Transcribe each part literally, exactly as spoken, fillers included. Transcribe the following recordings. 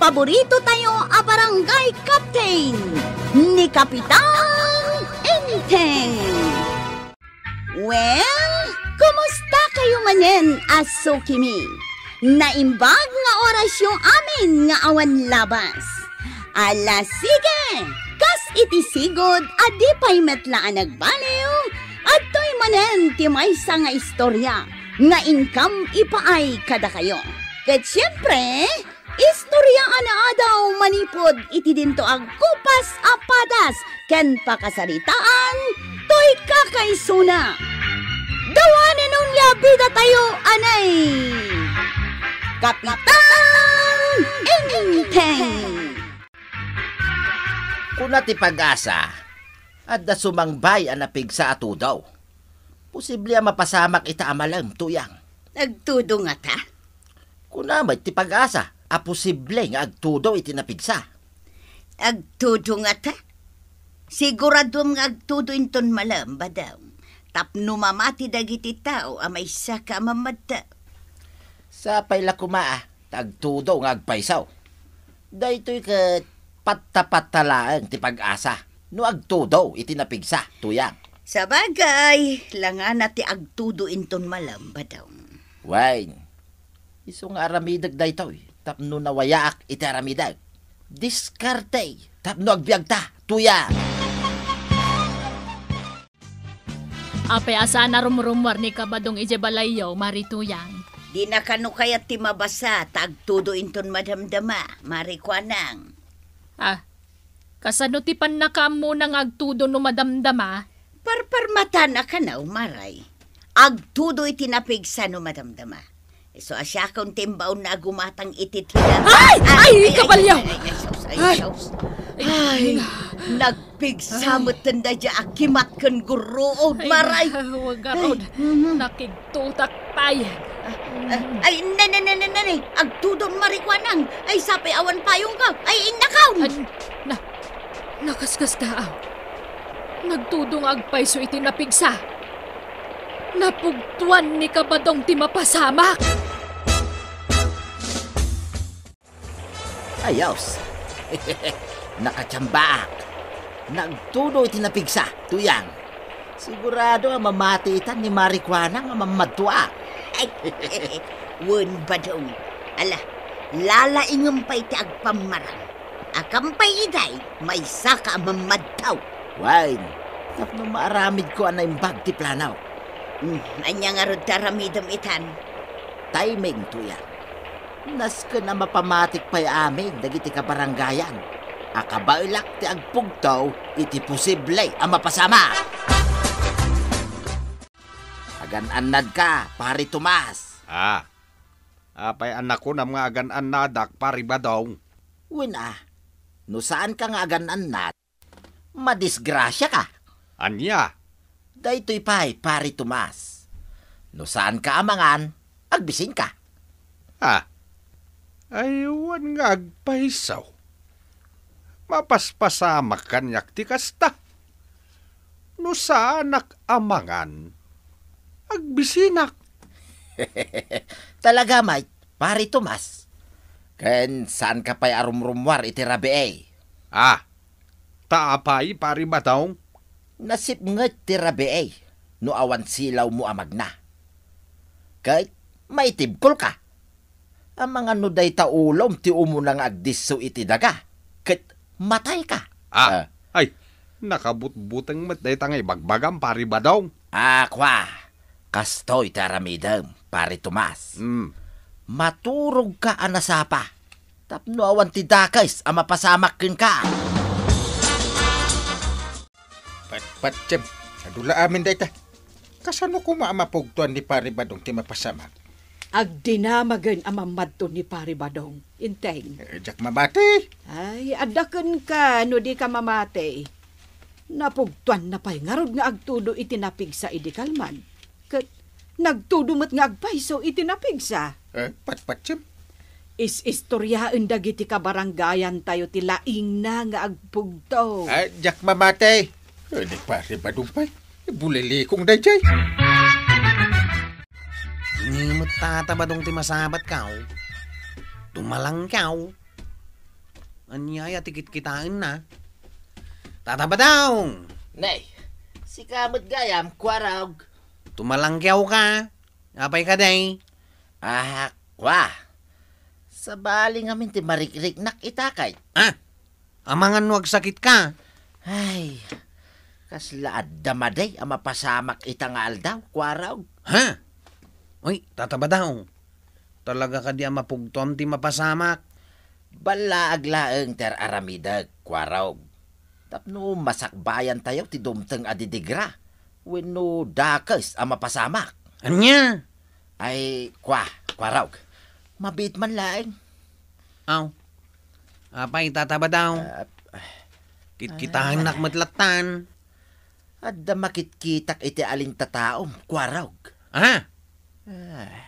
Paborito tayo a barangay captain, ni Kapitan Enteng. Well, kumusta kayo manen a sukimi? Naimbag nga orasyo amin nga awan labas. Ala, sige! Kas iti sigud a di pay met la a nagbaliw, adtoy manen ti maysa nga istorya nga inkam ipaay kadakayo. Ket siempre, istorya a naadaw manipud iti dinto agkupas a padas ken pakasaritaan toy kakaisuna. Dawanen onia bidatayo anay Kapitan Enteng. Kuna ti Pag-asa, adda sumangbay a napigsa a tudo. Posible a mapasamak ita a malem, Tuyang. Agtudo ngata? Kuna met ti Pag-asa a posible nga agtudo iti napigsa. Agtudo ngata? Siguraduam nga agtudo inton malem, Badong. Tapno mamati dagiti tao a maysa ka a mammadto. Sapay la koma a ta agtudo nga agpayso. Daytoy ket patta-patta laeng ti Pag-asa no agtudo iti napigsa, Tuyang. Sabagay, langana ti agtudo inton malem, Badong. Wen, isu nga aramidek daytoy tapno nawayaak iti aramidek. Diskarte tapno agbiagta, Tuyang. Apay a saan a rumrumuar ni Kabadong idiay balayyo, Mari Tuyang? Dina kano kayat ti mabasa ta agtudo inton madamdama, Mari Kuanang. Ah, kasano ti pannakaammona nga agtudo no madamdama? Parparmatana kano, Mari. Agtudo iti napigsa no madamdama. Isu a siakon ti imbaonna a gumatang iti tila. Ay! Ay, ay, ay, kabalyo! Ay, ay, ay, sus, ay, ay, sus. Ay, ay, nagpigsa met daydiay a kimat ken gurruod, Mari. Ay, awan garud. Ay, mhm. Nakigtutak pay. Ah, ah, ay, ne, ne, ne, ne, ne, ne. Agtudon, Mari Kuanang. Ay, sapay awan payongko. Ay, innakon. An-, na, nakaskasdaaw. Nagtudo nga agpayso iti napigsa. Napugtoan ni Kabadong ti mapasamak. Ayos. Nakatiambaak. Nagtudo iti napigsa, Tuyang. Sigurado a mamati itan ni Mari Kuanang a mammadtua. Ay, wen, Badong. Ala, lalaingem pay ti agpammarang. Akan pay idiay, maysaka a mammadtua. Wen, tapno maaramidko a naimbag ti plano. Hmm, ania ngarud ti aramidem itan? Timing, Tuyang. Nasken a mapamatik pay amin dagiti kabarangayan a kabaelak ti agpugto iti posible a mapasamak. Agan-annadka, Pari Tomas. Ah, apay a nakunam nga agan-annadak, Pari Badong? Wen a, no saanka nga agan-annad, madisgrasiaka. Ania? Daytoy pay, Pari Tomas. No saanka a mangan, agbisinka. Ah, aywan nga agpayso. Mapaspasamak kaniak ti kasta. No saanak a mangan, agbisinak. Talaga met, Pari Tomas. Ken saanka pay a rumrumuar iti rabii. Ah, ta apay, Pari Badong? Nasipnget ti rabii no awan silawmo a magna. Ket maitibkolka. Amangan no dayta ulom ti umuna nga agdisso iti daga, ket matayka. Ah, ah. Ay, nakabutbuteng met dayta nga ibagbagam, Pari Badong. Ah, kua, kastoy ti aramidem, Pari Tomas. Mm. Maturogka a nasapa, tapno awan ti dakes a mapasamak kenka. Patpatiem, adu la amin dayta. Kasano koma a mapugtoan ni Pari Badong ti mapasamak? Agdinamagen a mammadto ni Pari Badong, Enteng. Eh, diak mamati. Ay, adda kenka no dika mamati. Napugtoanna pay ngarud nga agtudo iti napigsa idi kalman. Ket nagtudo met nga agpayso iti napigsa. Eh, patpatiem. Is-istoriaen dagiti kabarangayantayo ti laingna nga agpugto. Ay, diak mamati. Eh, ni Pari Badong pay. Bulilikong daydiay. Ni met Tata Badong ti masabatkaw. Tumalangkaw. Ania aya ti kitkitaenna? Tata Badong! Nay, sika met gayam, Kuarog. Tumalangkiawka. Apay kadi? Ah, kua. Sabali ngamin ti marikriknak ita kay. Ah, amangan no agsakitka? Ay, kasla adda madi a mapasamak ita nga aldaw, Kuarog. Ha? Uy, Tata Badong. Talaga kadi a mapugtuam ti mapasamak? Ballaag laeng ti ar-aramidek, Kuarog. Tapno masakbayantayo ti dumteng a didigra wenno dakes a mapasamak. Ania? Ay, kua, Kuarog. Mabiit man laeng. Aw. Apay, Tata Badong? Ah, Kitkitaennak ah. Met lattan. Adda makitkitak iti alintataom, Kuarog. Ah? Ah.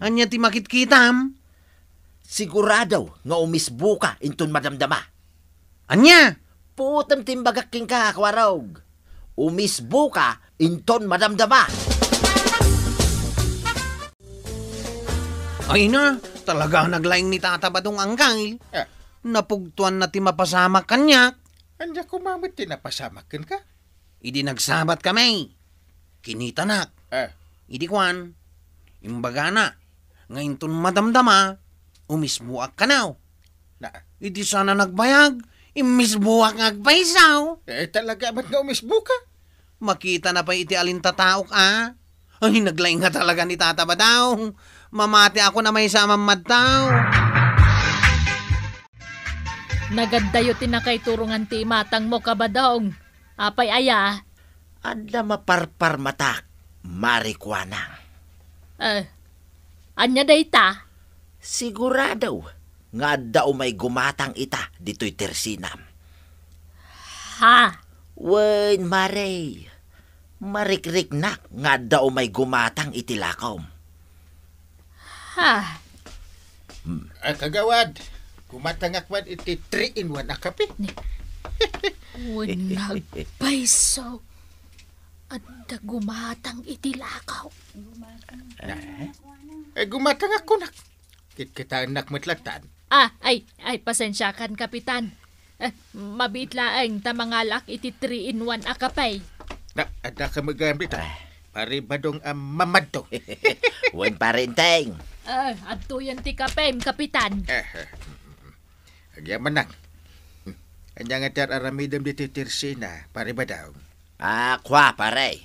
Ania ti makitkitam? Sigurado nga umisbuka inton madamdama. Ania? Puotem ti imbagak kenka, Kuarog. Umisbuka inton madamdama. Ay na, talaga naglaing ni Tata Badong, Anggail. Ah. Napugtuanna ti mapasamak kaniak. Ania koma met ti napasamak kenka? Idi nagsabatkami, kinitanak. Ah. Idi kuan, imbagana nga inton madamdama, umisbuak kano. Na. Idi sana nagbayag, immisbuak nga agpayso. Eh, talaga met nga umisbuka? Makitana pay iti alintataok, a? Ay, naglaing nga talaga ni Tata Badong. Mamatiakon a maysa a mammadtaw. Nagaddayo ti nakaiturongan ti imatangmo, Kabadong. Apay aya? Adda maparparmatak, Mari Kuanang. Eh, ania dayta? Sigurado nga adda umay gumatang ita ditoy tersinam. Ha? Wen, Mari, marikriknak nga adda umay gumatang iti lakom. Ha? Hmm. Ah, kagawad, gumatangak man iti three-in-one a kape. Wen nga agpayso, adda gumatang iti lakaw. Eh, gumatangak kunak. Kitkitaennak met lattan. Ah, ay, ay, pasensiakan, Kapitan. Eh, mabiit laeng ta mangalak iti three-in-one a kape. Na, adda ka met gayam dita. Ah. Pari Badong a mamadto. Wen, Pari Enteng. Ah, adtoyen ti kapem, Kapitan. Eh, eh. Agyamanak. Ania nga ti ar-aramidem ditoy tersina, Pari Badong? Ah, kua, pare.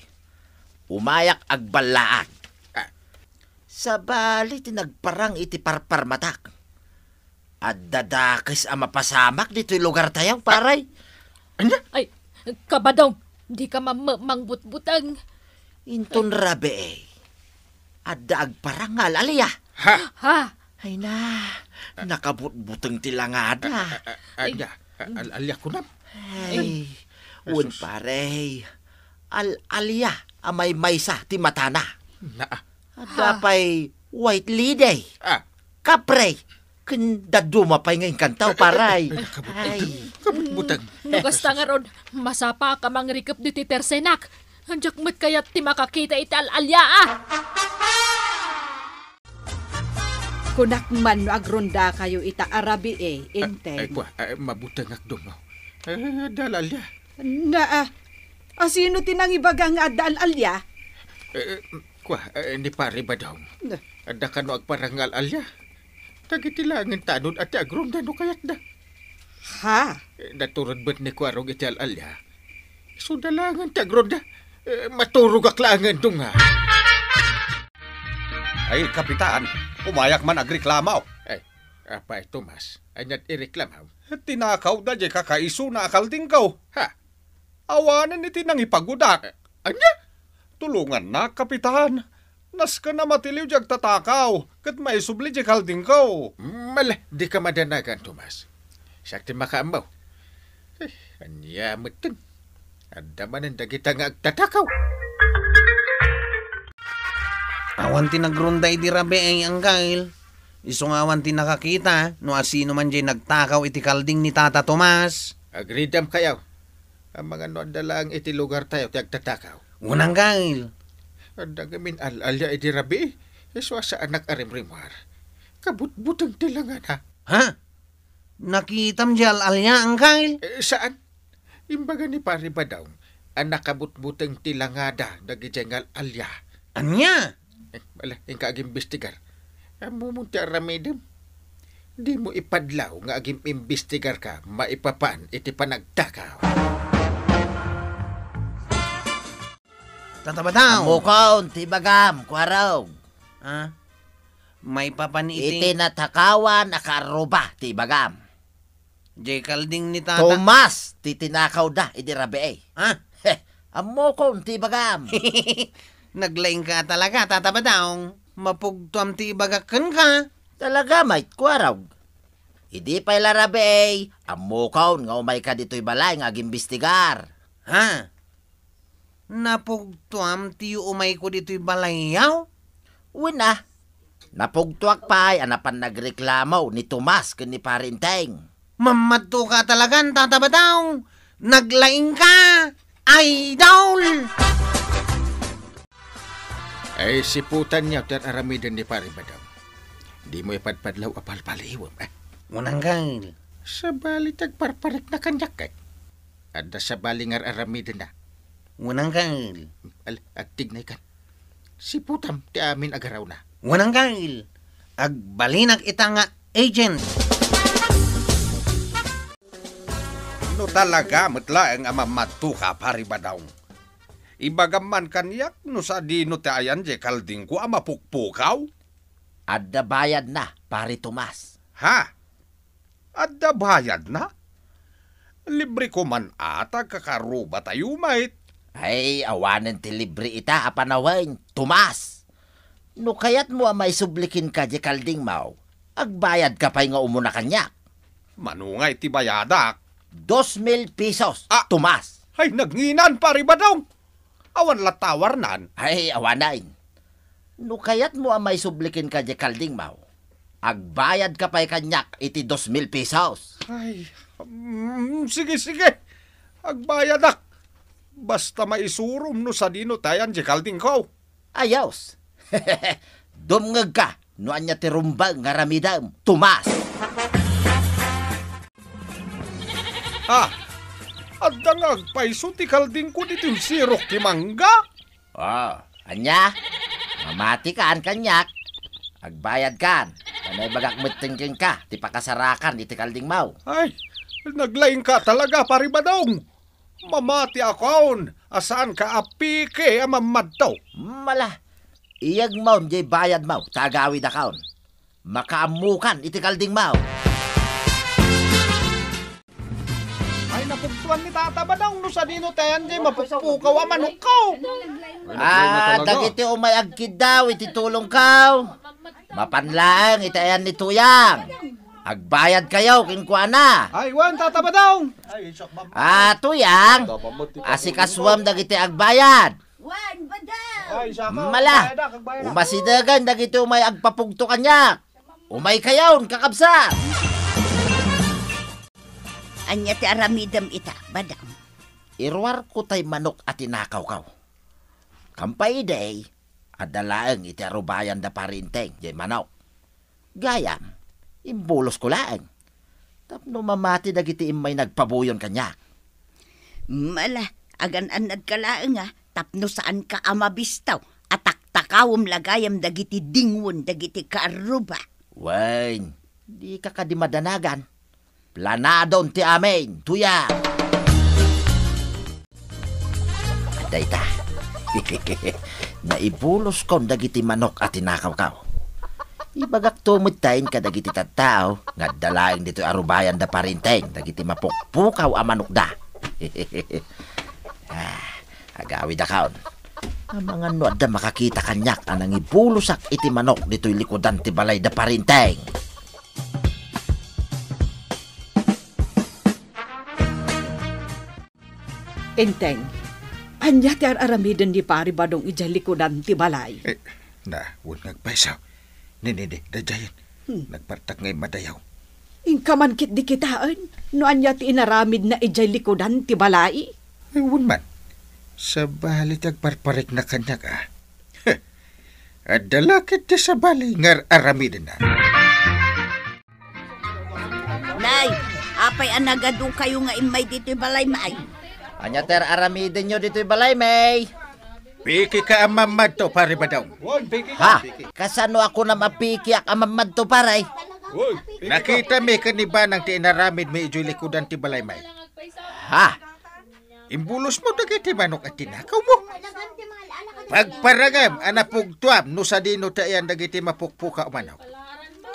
Umayak agballaag. Ah. Sabali ti nagparang iti parparmatak. Adda dakes a mapasamak ditoy lugartayo, pare. Ania? Ay, Kabadong, dika mamangbutteng. Inton rabii, adda agparang nga al-alia. Ha? Ha? Ay na, nakabutbuteng ti langada. A-, a-, a-, ania? A-, al-alia kunam? Ay, wen, pare. Al-alia a maymaysa ti matana. Naa. Adda pay white lady. Ah. Kapre. Ken dadduma pay nga inkantaw, paray. Ay, kabut-, ay. Kabutbuteng. No kasta ngarud, masapaka mangrikep ditoy tersenak. Diak met kayat ti makakita iti al-alia, a. Kunak man no agrondakayo ita a rabii, Enteng. Ay, kua, ay, mabutengak dunno. Ay, adda al-alia. Naa, a sino ti nangibaga nga adda al-alia? Eh, kua, eh, ni Pare Badong. Na. Adda kano agparang nga al-alia? Dagiti laengen tanod a ti agronda no kayatda. Ha? Eh, naturod met ni Kuarog iti al-alia. Isuda laengen ti agronda. Eh, maturogak laengen dunga. Ay, Kapitan, umayak man agreklamo. Ay, apay, Tomas, aniat ireklamaw? Tinakawda diay kakaisuna a kaldingko. Ha? Awanen iti nangipagudak. Eh, ania? Tulongannak, Kapitan. Nasken a matiliw diay agtatakaw, ket maisubli diay kaldingko. Mala, dika madanagan, Tomas. Siak ti makaammo. Eh, ania metten? Adda manen dagita nga agtatakaw. Awan ti nagronda idi rabii, Anggail. Isu nga awan ti nakakita no asino man diay nagtakaw iti kalding ni Tata Tomas. Agridam kayaw. Amangan no adda laeng iti lugartayo ti agtatakaw. Wen, Anggail. Adda ngamin al-alia idi rabii, isu a saanak a rimrimmuar. Kabutbuteng ti langada. Ha? Nakitam di al-alia, Angkel? Eh, saan? Imbaga ni Pari Badong a nakabutbuteng ti langada dagidiay nga al-alia. Ania? Eh, ala, inka agimbestigar. Ammomon ti aramidem. Dimo ipadlaw nga agim-imbestigar ka maipapan iti panagtakaw. Tata Badong. Ammokon ti ibagam, Kuarog. Ha? Maipapan iti Iti natakawan a kaarruba ti ibagam. Jay kalding ni Tata. Tomas ti tinakawda idi rabii. Ha? Heh, ammokon ti ibagam. Naglaingka talaga, Tata Badong. Mapugtuam ti ibagak kenka. Talaga, Mike Kuarog. Idi pay la rabii, ammokon nga umayka ditoy balay nga agimbestigar. Ha? Napugtuam ti umayko ditoy balayyo? Wen a, napugtuak pay a napan nagreklamo ni Tomas ken ni Pari Enteng. Mammadto ka talaga, Tata Badong. Naglaing ka, idol! Ay, siputan niya ti ar-aramiden ni Pari Badong. Dimo ipadpadlaw a palpaliwem, eh. Unang, Kyle. Sabali ti agparparikna kaniak, eh. Adda sabali nga ar-aramidenna. Unang, Kyle. Al-, agtignay kan. Siputam ti amin a garawna. Unang, Kyle. Agbalinak ita nga agent. No talaga met laeng a mammadto ka, Pari Badong, ibagam man kaniak no sadino ti ayan diay kaldingko a mapukpukaw? Adda bayadna, Pari Tomas. Ha? Adda bayadna? Libre ko man a ta agkakarrubatayo met. Ay, awanen ti libre ita a panawen, Tomas. No kayatmo a maisubli kenka diay kaldingmo, agbayadka pay nga umuna kaniak. Mano ngay ti bayadak? Dos mil pesos, Ah! Tomas. Ay, nagnginan, Pari Badong. Awan latta a warnan. Ay, awanen. No kayatmo a maisubli kenka diay kaldingmo, agbayadka pay kaniak iti dos mil pesos. Ay, mm, sige, sige. Agbayadak. Basta maisurom no sadino ti ayan diay kaldingko. Ayos. Dumngegka no ania ti rumbeng nga aramidem, Tomas. Ah, adda nga agpayso ti kaldingko ditoy sirok ti mangga? Oh, ania? Mamatikan kaniak? Agbayadkan. Ta naibagak metten kenka ti pakasarakan iti kaldingmo. Ay, naglaingka talaga, Pari Badong. Mamatiakon a saanka a peke a mammadto. Mala, iyegmon diay bayadmo, ta agawidakon. Makaammokan iti kaldingmo. Ay, napugtuan ni Tata Badong no sadino ti ayan diay mapukpukaw a manokko. Ah, dagiti umay agkiddaw iti tulongko. Mapan laeng iti ayan ni Tuyang. Agbayadkayo kenkuana. Ay, wen, Tata Badong. Ah, Tuyang, asikasuem dagiti agbayad. Wen, Badong. Ay, saka Mala, agbayadak, agbayadak. Umasidegen dagiti umay agpapugto kaniak. Umaykayon, kakabsat. Ania ti aramidem ita, Badong? Iruarko tay manok a tinakawko. Kampay idi, adda laeng iti arubayan da Pari Enteng diay manok. Gayam, imbulosko laeng tapno mamati dagiti immay nagpabuyon kaniak. Mala, agan-annadka laeng a tapno saanka a mabistaw a taktakawem la gayam dagiti dingwen dagiti kaarruba. Wen, dika kadi madanagan. Planadon ti amin, Tuyang. Dayta. Naibuloskon dagiti manok a tinakawko. Ibagakto metten kadagiti tattao nga adda laeng ditoy arubayan da Pari Enteng dagiti mapukpukaw a manokda. Ah, agawidakon. Amangan no adda makakita kaniak a nangibulosak iti manok ditoy likudan ti balay da Pari Enteng. Enteng, ania ti ar-aramiden ni Pari Badong idiay likudan ti balay? Eh, na, wen nga agpayso. Nini, di, daydiayen. Hmm. Nagpartak nga immadayaw. Inka man ketdi kitaen no ania ti inaramidna idiay likudan ti balay? Ay, wen man. Sabali ti agparparikna kaniak, a. Adda la ketdi sabali nga ar-aramidenna. Nay, apay a nagadukayo nga immay ditoy balay, may? Ania ti ar-aramidenyo ditoy balay, may? Piki ka a mamadto, Pare Badong. Ha? Kasano ako na mapikiak a mamadto, pare? Nakita mi ken ni Banang ti inaramid mi idiay likudan ti balay, may. Ha? Imbulos mo dagiti manok a tinakaw mo. Pagparangam a napugtuam no sadino ti ayan dagiti mapukpuka a manok.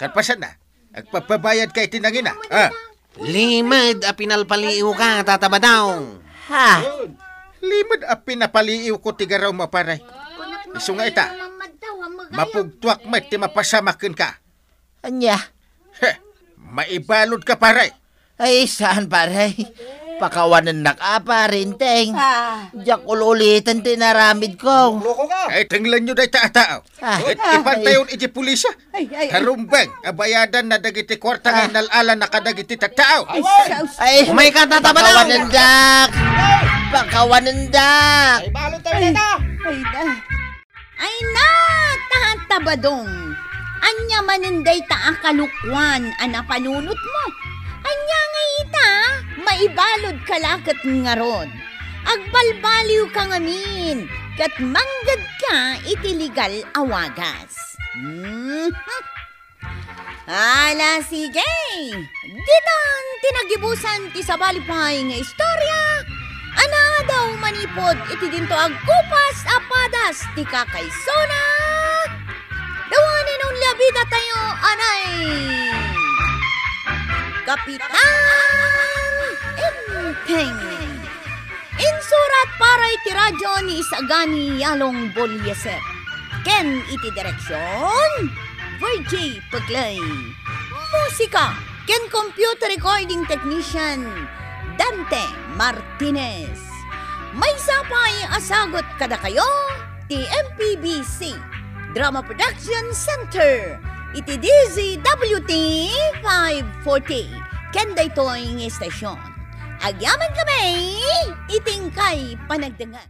Kalpasanna, agpapabayad ka iti nangina. Ah. Limed a pinalpaliiw ka, Tata Badong. Ha? Limed a pinapaliiw ko ti garaw mo, pare. Isu nga ita, mapugtuak met ti mapasamak kenka. Ania? Heh, maibalud ka, pare. Ay, saan, pare? Pakawanennak a, pare Enteng. Ah. Diak ul-uliten ti inaramid ko. Loko ka. Ay, tenglenyo dayta a tao. Ah. Ket ipantayon iti pulisya. Ay, ay, ay. Karumbeng a bayadanna dagiti kuarta nga inal-alanna kadagiti tattao. Ay, sus. Ay, may ka, Tata Badong. Pakawanendak. Pakawanendak. Ay, balot tayo na. Ay, na. Ay, na, Tata Badong. Ania manen dayta a kalokuan a napanunotmo? Ania nga ita, maibalud ka la ket ngarud. Agbalbaliw ka ngamin, ket mangged ka iti legal a wagas. Mhm. Ala, sige! Ditan ti nagibusan ti sabali pay nga istorya a naadaw manipud iti dinto agkupas a padas ti kakaisuna. The one and only a bida tayo, anay! Kapitan Enteng. Insurat para iti radyo ni Isagani Yalong Bolieser. Ken iti direksion, Virgie Pegley. Musika ken computer recording technician, Dante Martinez. Maysa pay a sagut kadakayo ti M P B C Drama Production Center iti D Z W T five forty. Ken daytoy nga istasyon. Agyaman kami iti inkay panagdengngeg.